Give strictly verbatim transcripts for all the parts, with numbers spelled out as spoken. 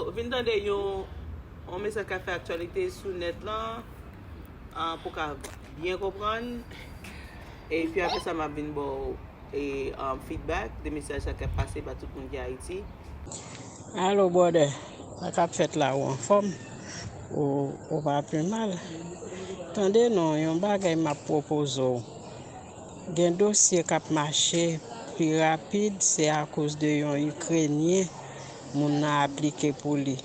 Ou vin tande yon, yon mesaj k ap fè aktyalite sou nèt lan, ah, pou w ka byen konprann. Epi apre sa, m ap vin ba w e, um, feedback de mesaj sa k ap pase ba tout moun ki Ayiti. Alo, brother. Sa k ap fèt la, ou anfòm? Ou, ou pa pi mal? Tande non, yon bagay m ap pwopoze w. Gen dosye k ap mache pi rapid, se akoz de yon Ikrenyen moun nan aplike pou li.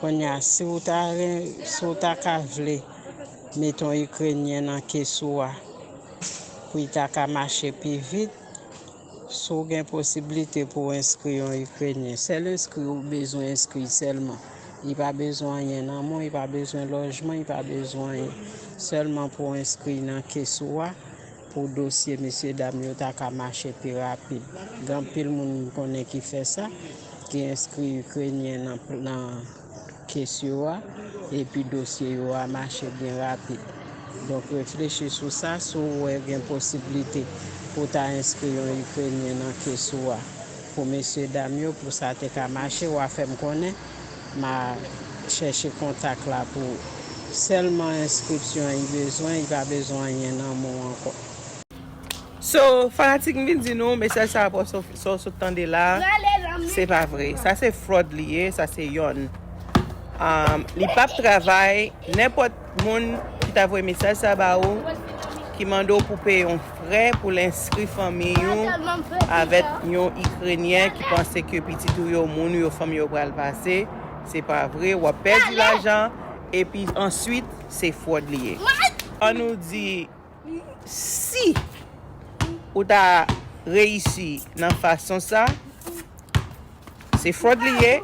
Kounye a, si w ta ren-, si w ta ka vle met yon Ikrenyen nan kes ou a, pou l ta ka mache pi vit, si w gen posiblite pou w enskri yon Ikrenyen, sèl enskri ou bezwen enskri sèlman. Li pa bezwen anyen nan men w, li pa bezwen lojman, li pa bezwen anyen. Sèlman pou w enskri nan kes ou a, pou dosye mesye dam yo ta ka mache pi rapid. Gen anpil moun m konnen ki fè sa, ki enskri Ikrenyen nan, nan kes yo a, epi dosye yo a mache byen rapid. Donk, reflechi sou sa, si w wè gen posiblite pou w ta enskri yon Ikrenyen nan kes ou a, pou mesye dam yo, pou sa te ka mache, w a fè m konnen, m a chèche kontak la pou ou. Sèlman enskripsyon an, li bezwen, li pa bezwen anyen nan men w ankò. So, fanatik, m vin di nou, mesaj sa rapò sa w sot tande la, se pa vre. Sa se fraud li ye, sa se yonn. Um, li p ap travay, nenpòt moun ki ta voye mesaj sa ba ou, ki mande w pou peye yon frè pou l enskri fanmi ou avèk yon Ikrenyen ki panse ke pitit ou yo, moun ou yo, fanmi yo pral pase, se pa vre, w ap pèdi lajan, epi answit, se fraud li ye. An nou di, si ou ta reyisi nan fason sa, se fraud li ye.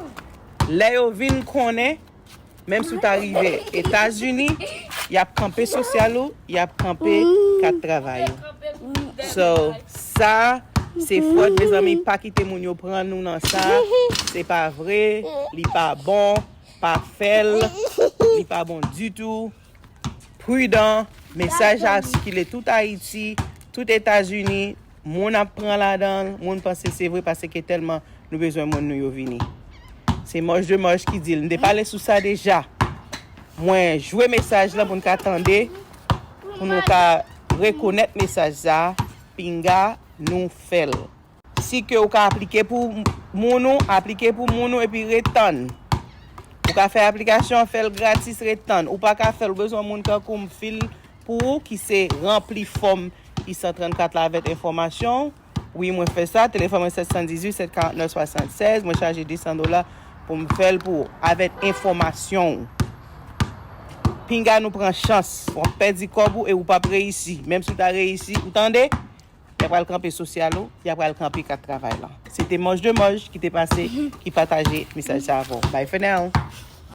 Lè yo vin konnen, menm si w ta rive Etazini, y ap kanpe sosyal ou, y ap kanpe kat travay ou. So, sa, se fraud, mezanmi, pa kite moun yo pran nou nan sa. Se pa vre, li pa bon, pa fè l, li pa bon ditou. Pridan, mesaj la ap sikile tout Ayiti, tout Etazini, moun ap pran ladan l, moun panse se vre paske tèlman nou bezwen moun nou yo vini. Se Mòj de Mòj ki di l, m te pale sou sa deja. Mwen jwe mesaj lan pou n ka tande, pou nou ka rekonèt mesaj sa, pinga nou fè l. Si ke ou ka aplike pou moun ou, aplike pou moun ou epi ret tann. Ou ka fè aplikasyon an, fè l gratis, ret tann. Ou pa ka fè l, ou bezwen moun tankou m fil pou ou ki se ranpli fòm I san trannkat la avèk enfòmasyon w. Wi, mwen fè sa. Telefòn mwen sèt san dizuit, sèt karant nèf, swasannsèz. Mwen chaje de san dola pou m fè l pou ou avèk enfòmasyon w. Pinga nou pran chans. W ap pèdi kòb ou e ou p ap reyisi. Menm si w ta reyisi, ou tande? Y ap pral kanpe sosyal ou, y ap pral kanpe kat travay lan. Se te Mòj de Mòj ki te pase, ki pataje mesaj sa avè w. Bye for now.